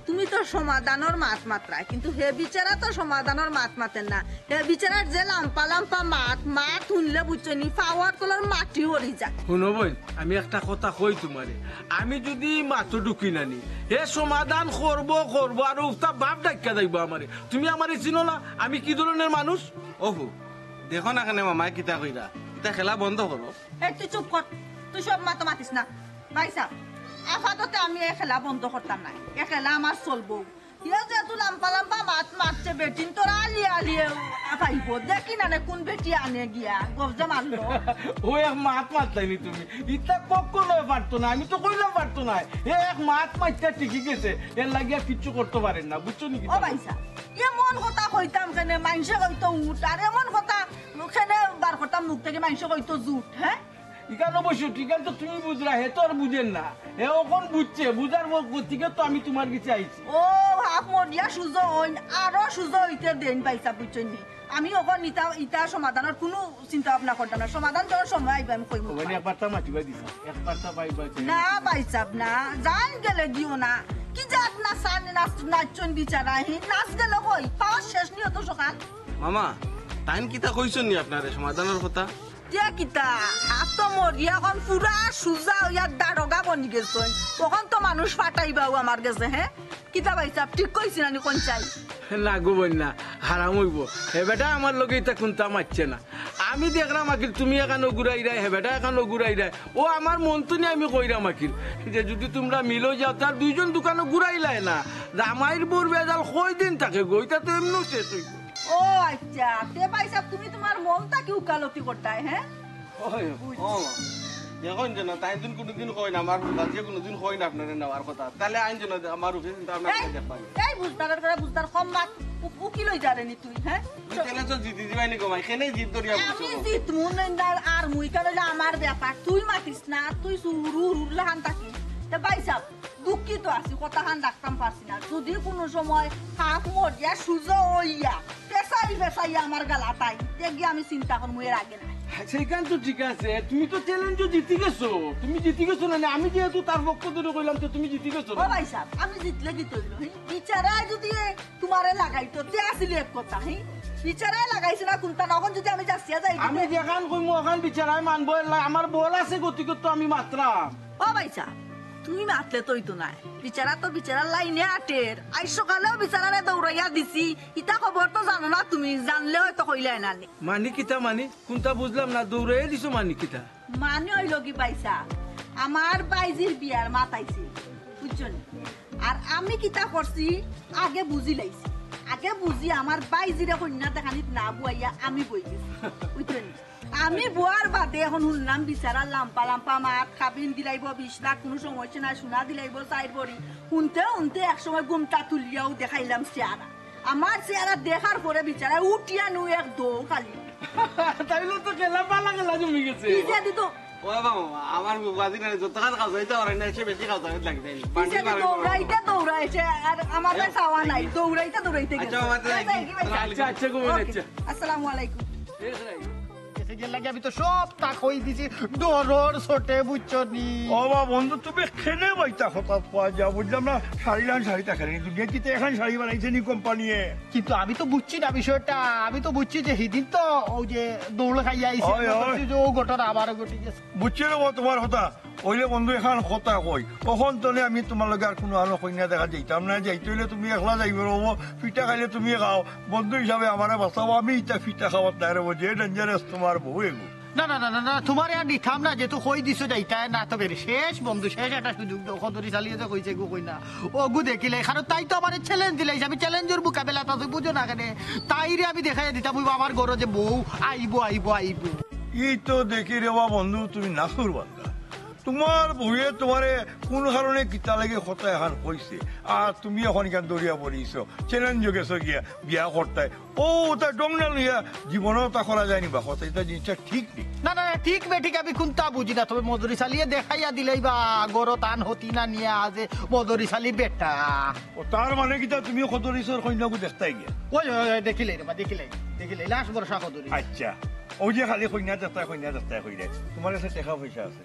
তুমি তো সমাধানর মাত মাতরায়, কিন্তু হে বিচারা তো সমাধানর মাত মাতের না। হে বিচারার যে লাম্পা লাম্পা মাত, মাত হুনলে বুঝছো নি, পাওয়ার তলর মাটি হরি যায়। হুনো বইন, আমি একটা কথা কই তুমারে, আমি যুদি মাতো ঢুকি না নি, হে সমাধান করবো, করবো, আর উফতা বাপ ডাকিয়া যাইবো আমারে। তুমি আমারে চিনো না, আমি কি ধরনের মানুষ? ওহো, দেখো না কেনে মামায় কিতা কইরা, ইতা খেলা বন্ধ করো। এ, তুই চুপ কর, তুই সব মাতো মাতিস না। ভাইসাব, আপাতত আমি এই খেলা বন্ধ করতাম নায়, এই খেলা আমার চলবো। ইয়া যেহেতু লাম্বা লাম্বা মাত মাতছে, বেটিন তোরা আলি আলিয়ে পাইবো। দেখি না নে কোন বেটি আনে গিয়া, গফ যে মারলো। ও এক মাত মাতলায়নি তুমি, ইতা কখনো পারতো না, আমি তো কইলাম পারতো না। এ এক মাত মাততে ঠিকই গেছে, এর লাগিয়া কিচ্ছু করতে পারেন না, বুঝছো নি? ও ভাইসাব, এমন কথা কইতাম কেনে, মাইনষে কইতো উঠ, আর এমন কথা কেনে বার করতাম মুখ থাকি, মাইনষে কইতো জুট, হ্যাঁ? ইখান অবশ্য ঠিক আছে, তুমি বুঝরা, হে তো আর বুঝের না। হে অখন বুঝছে, বুঝার ব-, গতিকে তো আমি তুমার গেছে আইছি। ও, হাফ মরিয়া সুজা অইন, আরো সুজা অইতে দেইন ভাইসাব, বুঝছইন নি? আমি অখন ইতা, ইতা সমাধানর কুনু চিন্তা ভাবনা করতাম না। সমাধান দেওয়ার সময় আইবা, আমি কইমু। মানে একবার তা মাতিবা দিছা, একবার তা পাইবা। না ভাইসাব, না, জান গেলে দিও না। কি জাত না সান নাচ-, নাচছইন বিচারা, হি নাচ গেলে কই? পাওয়ার শেষ নি অত সকাল। মামা, তাইন কিতা কইছইন নি আপনারে সমাধানর কথা? তে কিতা, হাফ তো মরিয়া অখন পুরা সুজা অইয়া দারোগা বনি গেছইন। অখন তো মানুষ ফাটাইবাউ আমার গেছে, হ্যাঁ? কিতা ভাইসাব, ঠিক কইছি না নি কোন চাই? না গো বইন না, হারাম অইবো। হে বেটা আমার লগে ইতা কুন্তা মাতছে না। আমি দেখরাম আকিল তুমি এখানো ঘুরাইরায়, হে বেটা এখানো ঘুরাইরায়। ও আমার মন তো নি আমি কইরাম আকিল যে যুদি তুমরা মিলো যাও, তার দুইজন দুকানো ঘুরাইলায় না। জামাইর বউর বেজাল কয়দিন থাকে গো, ইতা তো এমনেউ শেষ অইবো। ও আচ্ছা, তে ভাইসাব তুমি তুমার মন থাকি উকালতি করতায়, হ্যাঁ? ওই, ও, দেখইন যে না, তাইন তো কুনুদিন কইন না, আমার বাজিয়ে কুনুদিন কইন না আপনারে নেওয়ার কথা। তাইলে আইন যে না, আমার অফিস চিন্তা ভাবনা এই, করে দেখবা। এই বুঝদারর করে বুঝদার কম মাত, উ-, উকিল অই যারে নি তুই, হ্যাঁ? তুই তাইলে তো জিতি দিবাই নি গো মাই, কেনে জিত ধরিয়া আমি বসছো গো? জিতমু না আর মুই কারণ আমার ব্যাপার, তুই মাতিস না, তুই সুরু উরুল্লাহান থাকিস। তে ভাইসাব, দুঃখিত আছি, কথাখান রাখতাম পারছি না। যুদি কুনু সময় হাফ মরিয়া সুজা অইয়া পেছাই পেছাই আমার গালাত আইন, তে গিয়া আমি চিন্তা করমু এর আগে না। সেইখান তো ঠিক আছে, তুমি তো চ্যালেঞ্জও জিতি গেছো, তুমি জিতি গেছো না, না, আমি যেহেতু তার পক্ষ ধরে কইলাম তো তুমি জিতি গেছো ও না। ভাইসাব, আমি জিতলে কিতা অইলো, হি? বিচারায় যুদি তুমারে লাগাইতো, তে আছিল এক কথা, হি? বিচারায় লাগাইছে না কুন্তা না, অখন যুদি আমি যাচিয়া যাই, আমি যেখান কইমু অখান বিচারায় মানবো, এর লা-, আমার বল আছে গতিকে তো আমি মাতরাম। ও ভাইসাব, তুমি মাতলে তো অইতো নায়। বিচারা তো বিচারার লাইনে আটের। আইজ সকালেও বিচারারে দৌড়াইয়া দিছি। ইতা খবর তো জানো না তুমি, জানলে অয়তো কইলায় না নি। মানি কিতা মানি? কুন্তা বুঝলাম না, দৌড়াইয়া দিছো মানি কিতা? মানি অইলো কি ভাইসাব, আমার বাইজির বিয়ার মাত আইছে, বুঝছো নি? আর আমি কিতা করছি, আগে বুঝি লাইছি। আগে বুঝি আমার বাইজিরে কইন্যা দেখানিত না বুয়াইয়া আমি বই গেছি, বুঝছো নি? আমি বুয়ার বাদে অখন হুনলাম বিচারার লাম্বা লাম্বা মাত, কাবিন দিলাইবো বিশ লাখ, কুনু সমস্যা নাই, সোনা দিলাইবো চাইর ভরি। হুনতে হুনতে এক সময় ঘুমটা তুলিয়াউ দেখাইলাম চেহারা। আমার চেহারা দেখার পরে বিচারায় উঠিয়া নু এক দৌড় খালি। তাইলে তো খেলা পালা খেলা জমি গেছে। পিছে দিত। ও বাবা, আমার বাজি না, যতখান খাওয়াইতে পারে না, সে বেশি খাওয়াইতে লাগে। পিছে দি দৌড়াইতে দৌড়াইছে, আর আমার কাছে চাওয়া নাই, দৌড়াইতে দৌড়াইতে গেছে। আচ্ছা, বাবা, তাহলে আচ্ছা, আচ্ছা, আচ্ছা, ঘুমিয়ে OK, আচ্ছা। আসসালামু আলাইকুম। গেছে গিয়ে লাগে আমি তো সব তা কই দিছি, ডরর ছোটে বুঝছো নি? ও বা বন্ধু, তুমি কেনে বাইতা কথা কওয়া যা, বুঝলাম না, শাড়ি লান শাড়ি তা খেলে নি, দুনিয়া কিতে এখন শাড়ি বানাইছে নি কোম্পানিয়ে? কিন্তু আমি তো বুঝছি না বিষয়টা, আমি তো বুঝছি যে হিদিন তো ওই যে দৌড় খাইয়া আইছি, ওই, আমি ওই। ভাবছি যে ও ঘটনা আবারও ঘটি গেছে। বুঝছি রে বা তোমার কথা, অইলে বন্ধু, এখান কথা কই, অখন তনে আমি তোমার লগে আর কুনু আনো কইন্যা দেখা যাইতাম না, যাইতে অইলে তুমি একলা যাইবে রবো, পিঠা খাইলে তুমি খাও, বন্ধু হিসাবে আমারে বাঁচাও, আমি ইতা পিঠা খাওয়াত নাই রবো, যে dangerous তোমার বউ এগু। না, না, না, না, না, তোমারে আর নিতাম না, যেহেতু কই দিছো যাইতায় না, তো বেরি শেষ বন্ধু, শেষ একটা সুযোগ দাও, খদরি চালিয়ে তো কইছে গো কই না, ওগু দেখিলে, কারণ তাই তো আমারে challenge দিলাইছে, আমি challengeর মোকাবেলাত আছি, বুঝো না কেনে, তাইরে আমি দেখাইয়া দিতাম, ওই আমার ঘরো যে বউ আইবো, আইবো, আইবো। ই তো দেখি রে বা বন্ধু, তুমি নাসুর বান্দা। তোমার বউয়ে তোমারে কোন কারণে কিতা লাগি কথা এখান কইছে, আর তুমি অখন ইখান দৌড়িয়া পড়িছো, challenge গেছো গিয়া বিয়া করতায়। ও, ওটা ডং না লইয়া জীবনও তা করা যায়নি বা কথা, ইটা জিনিসটা ঠিক নি। না, না, না, ঠিক বেঠিক আমি কুনতা বুঝি না, তবে মদরি চালিয়ে দেখাইয়া দিলেই বা গরো তান হতি না নিয়া আছে মদরি চালি বেটা। ও, তার মানে কিতা তুমি খদরিছর কইন্যাগু দেখতায় গিয়া? ওই, ওই, ওই, দেখিলে রে বা, দেখিলে, দেখিলে, লাশ ভরসা খদরি। আচ্ছা, ওই যে খালি কইন্যা দেখতায়, কইন্যা দেখতায় কইলে, তোমার কাছে টেকা পয়সা আছে?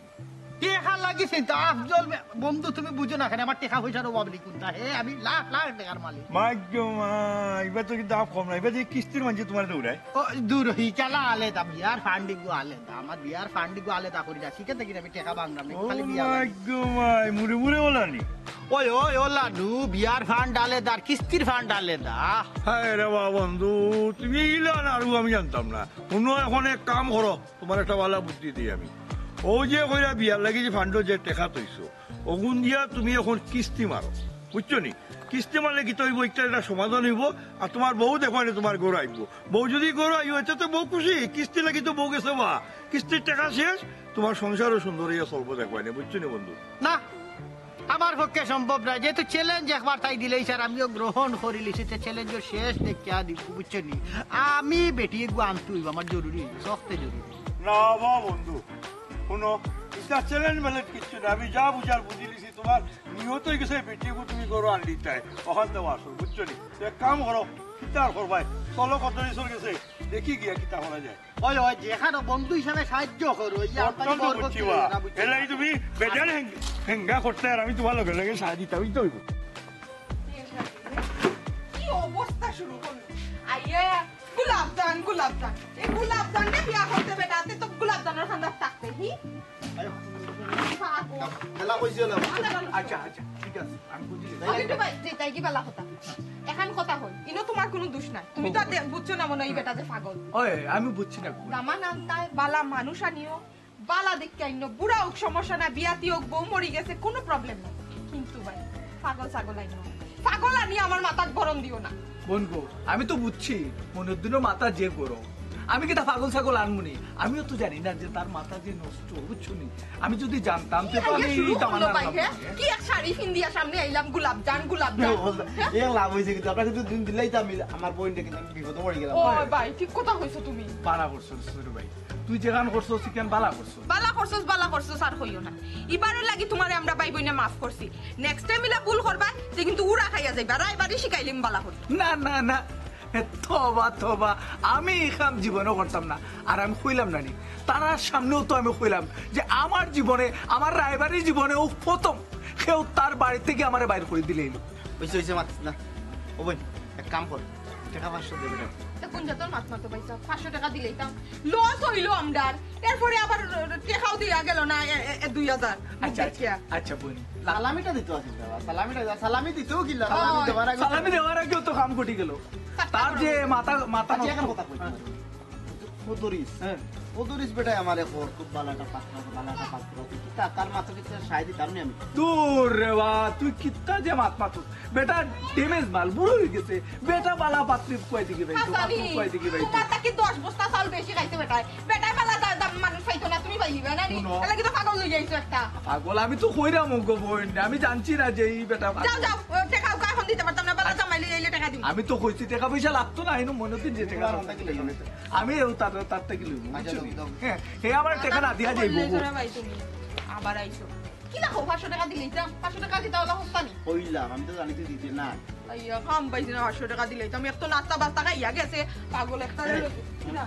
টেকা লাগি চিন্তা, আফজল বে-, বন্ধু, তুমি বুঝো না কেনে, আমার টেকা পয়সার অভাব নি কুনতা। হে, আমি লাখ লাখ টেকার মালিক। মাই গো মাই, ইবা তো কিন্তু আফ কম না, ইবা যে কিস্তির মানষে তোমারে দৌড়ায়। ও, দূর হই, কেলা আলাদা, বিয়ার fund গু আলাদা, আমার বিয়ার fund গু আলাদা করি না, ঠিক আছে, কিন্তু আমি টেকা ভাঙলাম না, ও খালি বিয়া মাই লাগে। গো মাই, মুড়ে মুড়ে ওলা নি? ওই, ওই, ওলা নু, বিয়ার fund আলাদা আর কিস্তির fund আলাদা। হায় রে বা বন্ধু, তুমি ইলা না, আর আমি জানতাম না। হুনো, অখন এক কাম করো, তোমার একটা ভালা বুদ্ধি দেই আমি। ওই যে কইরা বিয়ার লাগি যে fund যে টেকা থইছো, অগুন দিয়া তুমি অখন কিস্তি মারো, বুঝছো নি? কিস্তি মারলে কিতা অইবো, একটা একটা সমাধান অইবো। আর তুমার বউ দেখবায়নে তুমার ঘরো আইবো। বউ যুদি ঘরো আইবো, এতে তো বউ খুশি, কিস্তি লাগি তো বউ গেছে বা। কিস্তির টেকা শেষ, তুমার সংসারও সুন্দর অইয়া চলবো দেখবায়নে, বুঝছো নি বন্ধু? না, আমার পক্ষে সম্ভব নায়, যেহেতু challenge একবার তাই দিলাইছে আর আমিও গ্রহণ করিলিছি, তে challenge ও শেষ দেখিয়া দিব, বুঝছো নি? আমি বেটি এগু আনতে অইবো, আমার জরুরি, সখতে জরুরি। না বা বন্ধু, হুনো, ইটা challenge মেলেঞ্জ কিচ্ছু না, আমি যা বুঝার বুঝিলিছি, তুমার নিয়ত অইগেছে বেটি এগু তুমি ঘরো আনলিতায়, অখান দেওয়া আসল, বুঝছো নি? তো এক কাম করো, কিতা আর করবায়, চলো খদ্দরিছর গেছে, দেখি গিয়া কিতা করা যায়। ওই, ওই, যেখানো বন্ধু হিসাবে সাহায্য করো, ওই যে আমদানি অত্যন্ত বরকত বুঝছি দিলে বা। না, বুঝছি। এলাই তুমি বেজার হেং-, হেঙ্গা করতে আর আমি তুমার লগে লগে সাহায্য দিতাম, অইতো অইবো। কি অবস্থা শুরু করলো? আইয়া, গোলাপ জান, গোলাপ জান। এই গোলাপ জান রে বিয়া করতে বেটা, তে তো গোলাপ জানর খান্দাত থাকতে, হি? আয়ো। পাগল। খেলা কইছে না। আচ্ছা, আচ্ছা, ঠিক আছে, আমি বুঝি গেছি। আগে তো ভাই, যে তাই কি বালা কথা? এখান কথা হই, ইনো তুমার কুনু দোষ নাই। তুমি তো আর দে-, বুঝছো না মনে হয় এই বেটা যে পাগল। ওই, আমি বুঝছি না। দামান আনতায় বালা মানুষ আনিও, বালা দেখিয়া আইনো, বুড়া অউক সমস্যা নাই, বিয়াতি অউক, বউ মরি গেছে, কুনু problem নাই। কিন্তু ভাই, পাগল ছাগল আইনো, পাগল আনি আমার মাথাত গরম দিও না। বোন গো, আমি তো বুঝছি, মনিউদ্দিনর মাথা যে গরম। আমি কিতা পাগল ছাগল আনমুনি? আমিও তো জানি না যে তার মাথা যে নষ্ট, বুঝছো নি? আমি যুদি জানতাম, তে তো আমি এই দামান আনলাম না, হ্যাঁ? কি এক শাড়ি ফিন্দিয়া সামনে আইলাম, গোলাপ জান, গোলাপ জান। এ লাভ অইছে কিন্তু, আপনার কিন্তু দিন দিলাই তো আমি, আমার বইনটা কিন্তু আমি বিপদে পড়ি গেলাম। ও ভাই, ঠিক কথা কইছো তুমি। বালা করছো ছোট ভাই, তুই যেখান করছস, সেখান বালা করছস। বালা করছস, বালা করছস, আর কইও না। ইবারর লাগি তুমারে আমরা ভাই বইনে মাফ করছি। Next time ইলা ভুল করবায়, তে কিন্তু উড়া খাইয়া যাইবা। রায়বাড়ি শিখাইলিম বালা করতে। না, না, না। এ, তবা, তবা। আমি ই কাম জীবনেও করতাম না। আর আমি কইলাম না নি। তারার সামনেও তো আমি কইলাম যে আমার জীবনে, আমার রায়বাড়ির জীবনে অউ প্রথম কেউ তার বাড়ি থাকি আমারে বাইর করি দিলাইলো। অইছে, অইছে, মাতিস না। ও বইন, এক কাম কর, টেকা পাঁচশো দে বেটা। তা কুন জাতর মাত মাতো ভাই সাব? পাঁচশো টেকা দিলাইতাম, loss অইলো আমরার। এরপরে আবার টেকাও দিয়া গেল না, এ, এ, এ, দুই হাজার। আচ্ছা, আচ্ছা, দেখিয়া। আচ্ছা, বইন। সালামিটা দিতো আছিল বাবা, সালামিটা, সালামি দিতেও কিলা, সালামি ও, দেওয়ার আগে সালামি দেওয়ার আগেও তো কাম ঘটি গেল। তার যে মাথা, মাথা আচ্ছা, নষ্ট। এখন কথা কই। হ্যাঁ। খদরিস। হ্যাঁ। খদরিস বেটায় আমারে কর, খুব বালা একটা পাত্র আছে, বালা একটা পাত্র আছে। কিতা, তার মাথা কিতা সায় দিতাম নি আমি? দূর রে বা, তুই কিতা যে মাত মাতস? বেটা damage মাল, বুড়া অই গেছে। বেটা বালা পাত্রী কই থাকি পাইতো, পাত্রী কই থাকি পাইতো? তুমার থাকি দশ বস্তা চাউল বেশি খাইছে বেটায়। বেটায় বালা দা-, দাম মানুষ পাইতো না, তুমি পাইলিবা না নি? হুনো। এর লাগি তো পাগল অই যাইছো একটা। পাগল, আমি তো কইরাম ওগো বইন, আমি জানছি না যে ই বেটা পাগল। যাও, যাও, ও টেকা উকা এখন দিতে পারতাম না, বালা জামাই লই আইলে টেকা দিমু। আমি তো কইছি টেকা পয়সা লাগতো না, এনে মনে দিন যে টেকা লাগতো। আমি এও তার, তার থাকি লইমু, আচ্ছা, বুঝছো নি? দাও, দাও। হ্যাঁ, হে আমার টেকা না দিয়া যাইবো। ভাই তুমি আবার আইছো। কিতা কও, পাঁচশো টেকা দিলাইতাম, পাঁচশো টেকা কিতা অলা হস্তা নি? কইলাম, আমি তো জানি তুই দিতে না। আইয়া, কাম পাইছি না, পাঁচশো টেকা দিলাইতাম, এক তো নাস্তা বাস্তা খাইয়া গেছে, পাগল একটা এই। না।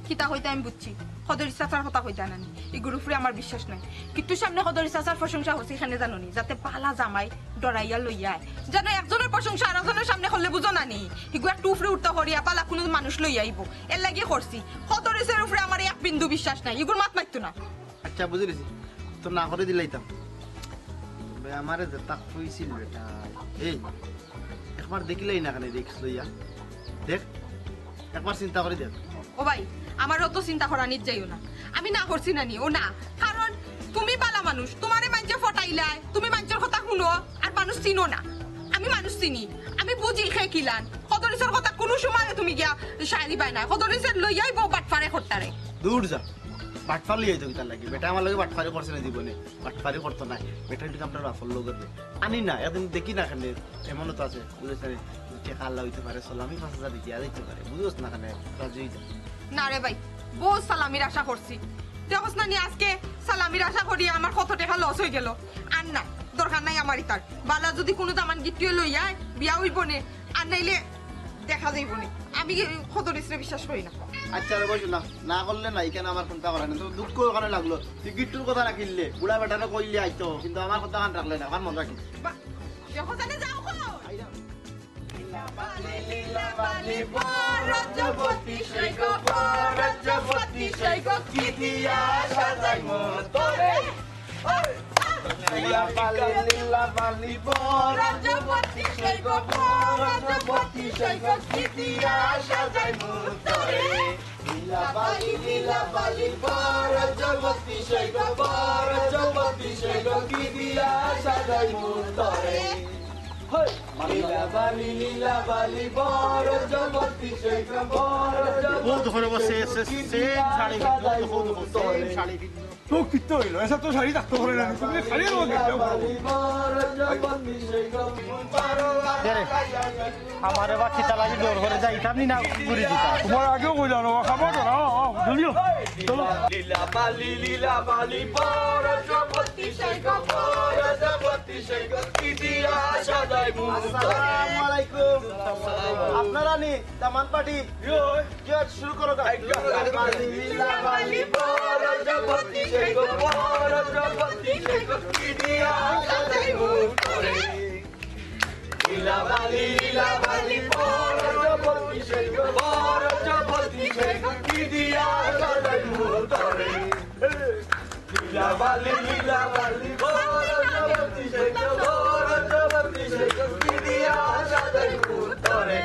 কিতা কইতা আমি বুঝছি, খদরিস চাচার কথা কইতা না নি, ইগুর উপরে আমার বিশ্বাস নাই। কিন্তু সামনে খদরিস চাচার প্রশংসা করছি, কেনে জানো নি, যাতে বালা জামাই ডরাইয়া লইয়া আয়। যেন একজনর প্রশংসা আরকজনর সামনে করলে বুঝো না নি, ইগু একটু উপরে উঠতে করিয়া বালা কুনু মানুষ লইয়া আইবো, এর লাগি করছি। খদরিসর উপরে আমার এক বিন্দু বিশ্বাস নাই, ইগুর মাত মাততো না। আচ্ছা, বুঝি গেছি, তো না করি দিলাইতাম। তবে আমারে যেতা কইছিল বেটা, এই, একবার দেখিলাই না কেনে risk লইয়া? দেখ, একবার চিন্তা করি দেখ। ও ভাই, আমার অত চিন্তা করানিত যাইও না। আমি না করছি না নি, ও না। কারণ তুমি বালা মানুষ, তুমারে মাইনষে ফটাইলায়, তুমি মাইনষর কথা হুনো, আর মানুষ চিনো না। আমি মানুষ চিনি, আমি বুঝি কে কিলান। খদরিসর কথা কুনু সময় তুমি গিয়া সায় দিবায় না। খদরিসর লইয়াই বউ বাটফারে করতারে। দূর যা। বাটফার লইয়া আইতো কিতার লাগি? বেটা আমার লগে বাটফারি করছে না জীবনে, বাটফারি করতো না। বেটা কিন্তু আমরা রাফল লগে দে। আনি না, একদিন দেখি না কেনে, এমনও তো আছে, বুঝছ নি? টেকা আলা অইতে পারে, সালামি পাঁচ হাজার দিয়া যাইতে পারে, বুঝছ না কেনে, রাজি অই যা। না রে ভাই, বউত সালামির আশা করছি। দেখছ না নি আজকে সালামির আশা করি আমার কত টেকা loss অই গেল। আর না, দরকার নাই আমার ইতার। বালা যুদি কুনু দামান গিট্টুয়ে লইয়া আয়, বিয়া অইবো নে, আর নাইলে দেখা যাইবো নি। আমি খদরিসরে বিশ্বাস করি না। আচ্ছা রে বইন, না, না করলে না, ইখান আমার কুন্তা করা না। তো দুঃখ অখানো লাগলো। তুই গিট্টুর কথা না কিনলে, বুড়া বেটারে কইলে আইতো, কিন্তু আমার কথা কান রাখলে না, আমার মজা কি? বা-, দেখো জানে যাও কই? আইরা। লীলা বালি, লীলা বালি, বড় জবতি সৈগ, বড় জবতি সৈগ, কি দিয়া সাজাইমু তোরে? লীলা বালি, লীলা বালি, বড় জগতি সৈগ, বড় জগতি সৈগ, কি দিয়া সাজাইমু তরে? লীলা বালি, লীলা বালি, বড় জগতি সৈগ, বড় জগতি সৈগ, কি দিয়া সাজাইমু তরে? লীলা বালি, লীলা বালি, বড় জগতি সৈগ, বড় জগতি সৈগ, কি দিয়া সাজাইমু তরে? ও, কিত্তা অইলো? এসা তো শাড়ি থাকতো পারে না। তুমি খালি আমারে গেঞ্জাও করো। দে রে, আমারে বা কিতা লাগি ডর করে যাইতাম নি না ঘুরি দিতাম। তোমার আগেও কইলাম না, খাবো তো না, বুঝলিও? চলো। লীলা বালি, লীলা বালি, বড় জগতি সৈগ, বড় জগতি সৈগ, কি দিয়া সাজাইমু তরে? আসসালামু আলাইকুম। আপনারা নি, দামান পার্টি? জি, শুরু করো, গান। লীলা বালি, বড় জগতি সৈগ, বড় জগতি সৈগ, কি দিয়া সাজাইমু তরে? লীলা বালি, লীলা বালি, বড় জগতি সৈগ, বড় জগতি সৈগ, কি দিয়া সাজাইমু তরে? লীলা বালি, লীলা বালি, বড় জগতি সৈগ, বড় জগতি সৈগ, কি দিয়া সাজাইমু তরে?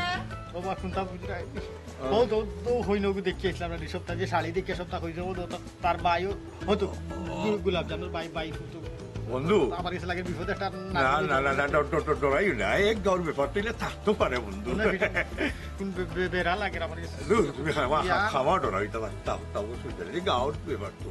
ও বা, শুনতাম বুঝি নাই। ও তো, তো হইনগু দেখি আইছিলাম না, সপ্তাহ যে শাড়ি দেখি সপ্তাহ হইছে, ও তো তা-, তার ভাইও হতো, গু-, গোলাপ জামুর ভাই, ভাই হতো। বন্ধু। আমার কাছে লাগে বিপদ একটা না, না, না, না, ডর, ডর, ডর, ডরাইও না, এক গাঁওর ব্যাপার তো ইলা থাকতে পারে, বন্ধু। না, বেটা, কোন বে-, বে-, বেড়া লাগে আমার কাছে। বন্ধু, তুমি খাওয়া, ইয়া। খাওয়া ডরাইতে পারতাম, তাও সুবিধা নেই, গাঁওর ব্যাপার তো।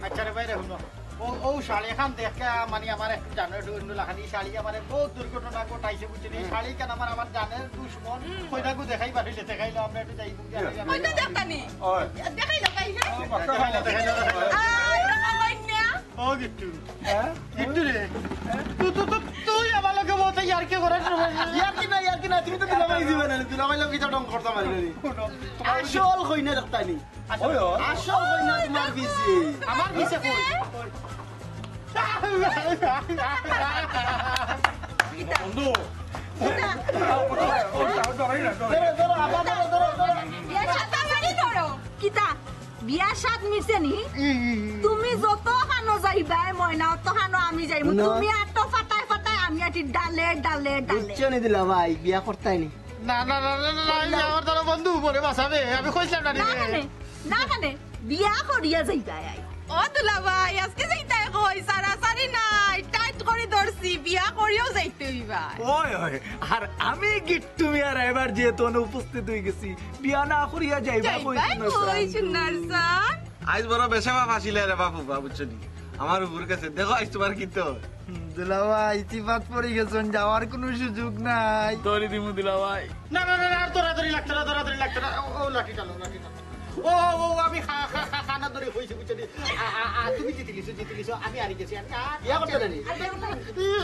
আচ্ছা রে ভাই, রে, হুনো। ও, ও শাড়ি খান দেখা, মানে, আমার একটু জানো, একটু অন্য লাখানি শাড়ি আমার বহুত দুর্ঘটনা ঘটাইছে, বুঝছেন? এই শাড়ি কেন আমার, আমার জানের দুশমন, কইনাগু দেখাই পারিলে, দেখাইলো, আমরা একটু যাই, বুঝি, আমি, আমি। কইনা দেখতানি? ওই। দেখাইলো, তাই না? ও, বাক্কা দেখাইলো, দেখাইলো, দেখাইলো। আয়, বাবা, কইনা। ও, গিট্টু। হ্যাঁ? গিট্টু রে। তুই, তুই, তুই, তুই আমার লগে বহুত ইয়ার্কি করার সময়। ইয়ার্কি না, ইয়ার্কি না, তুমি তো দুলাভাই জীবন আনি, দুলাভাই লগে কিতা ঢং করতাম পারি না। আসল কইনা দেখতানি। ওই, ওই। আসল কইনা তোমার পিছে। আমার পিছে কই? বন্ধু। ধরো, ধরো, আবার ধরো, ধরো, ধরো। বিয়া সাত মিটছে নি? তুমি যত খানো যাইবায়, ময়না অত খানো আমি যাইমু। তুমি আটো ফাটায় ফাটায়, আমি আটি ডালে, ডালে, ডালে। বুঝছো নি দুলাভাই, বিয়া করতায় নি? না, না, না, না, না, না, এই যে আমার ধরো বন্ধু উপরে বাঁচাবে, আমি কইছিলাম না রে। না কানে, না কানে, বিয়া করিয়া যাইতায় আই। ও দুলাভাই, আজকে যাইতায় কই, সারাসারি নাই, টাইট করি ধরছি, বিয়া করিয়াউ যাইতে অইবা। ওই, ওই, আর আমি গিট্টু মিয়ার এবার যেহেতু অনুপস্থিত হয়ে গেছি, বিয়া না করিয়া যাইবা কই, যাইবা কই, সোনার জান? সোনার জান? আইজ বড় বেশাবা ফাঁসিলে রে বাপু, বাবু চলি। আমার উপর গেছে, দেখো আইজ তোমার কি তো। হুম, দুলাভাই, চিপাত পড়ি গেছইন, যাওয়ার কুনু সুযোগ নাই। দৌড়ি দিমু দুলাভাই। না, না, না, না, আর দৌড়াদৌড়ি লাগতো না, দৌড়াদৌড়ি লাগতো না। ও, ও, লাঠিটা লও, লাঠিটা লও। ও, ও, ও, আমি খা-, খা-, খা-, খানা ধরে কইছি, বুঝছো নি? আ, আ, আ, তুমি জিতিলিছো, জিতিলিছো, আমি হারি গেছি, আমি, আ, বিয়া করতে জানি।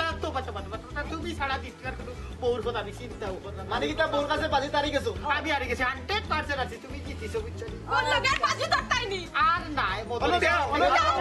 লা, তো বাচ্চা, বাচ্চা, বাচ্চা, তুমি ছাড়া দ্বিতীয় আর কুনু বউর কথা আমি চিন্তাও করলাম না। মানে কিতা বউর কাছে বাজি তারি গেছো? আমি হারি গেছি, hundred percent আছি, তুমি জিতিছো, বুঝছো নি? ওর লগে আর বাজি ধরতাই নি। আর নাই, মদন। বলো, যাও, বলো, যাও।